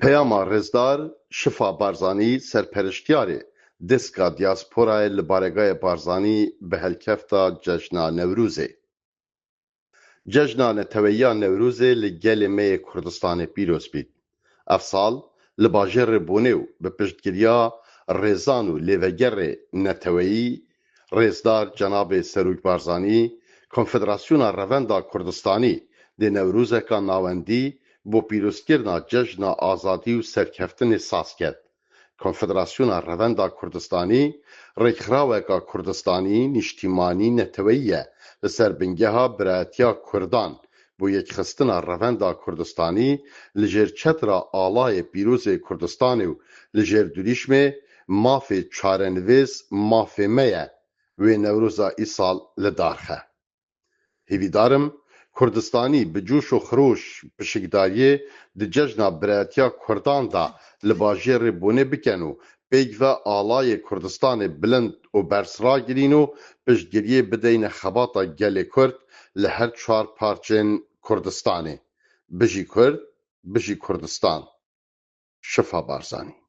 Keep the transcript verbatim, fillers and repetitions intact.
Peyama Rêzdar Şifa Barzanî, serpereştiyarê Deska Diasporayê li Baregayê Barzanî bi helkefta Cejna Newrozê. Cejna Neteweyiya Newrozê li gelê me yê Kurdistanê pîroz bît. Ev sal li bajêrê Bonê û bi piştgiriya rêzan û lêvegerê neteweyî, Rêzdar Cenabê Serok Barzanî, Konfederasyona Revenda Kurdistanî dê Newrozeka navendî bo pîrozkirina Cejna Azadî û Serkeftinê saz ket. Konfederasyona Revenda Kurdistanî rêkxiraweka Kurdistanî, niştîmanî, neteweyî ye, li ser bingeha birayetiya Kurdan, bo yekxistina Revenda Kurdistanî li jêr çetira alayê pîrozê Kurdistanê û li jêr dirûşmê mafê çarenivês mafê me ye, wê Newroza îsal li dar xe. Hêvîdar im Kurdistanî bi coş û xiroş pişikdariyê di Cejna Birayetiya Kurdan de li bajêrê Bonê bikin û pêk ve alayê Kurdistanê bilind û berz ragirîn û piştgiriyê bideyne xebata gelê Kurd li her çar parçên Kurdistanê. Bijî Kurd, bijî Kurdistan. Şifa Barzanî.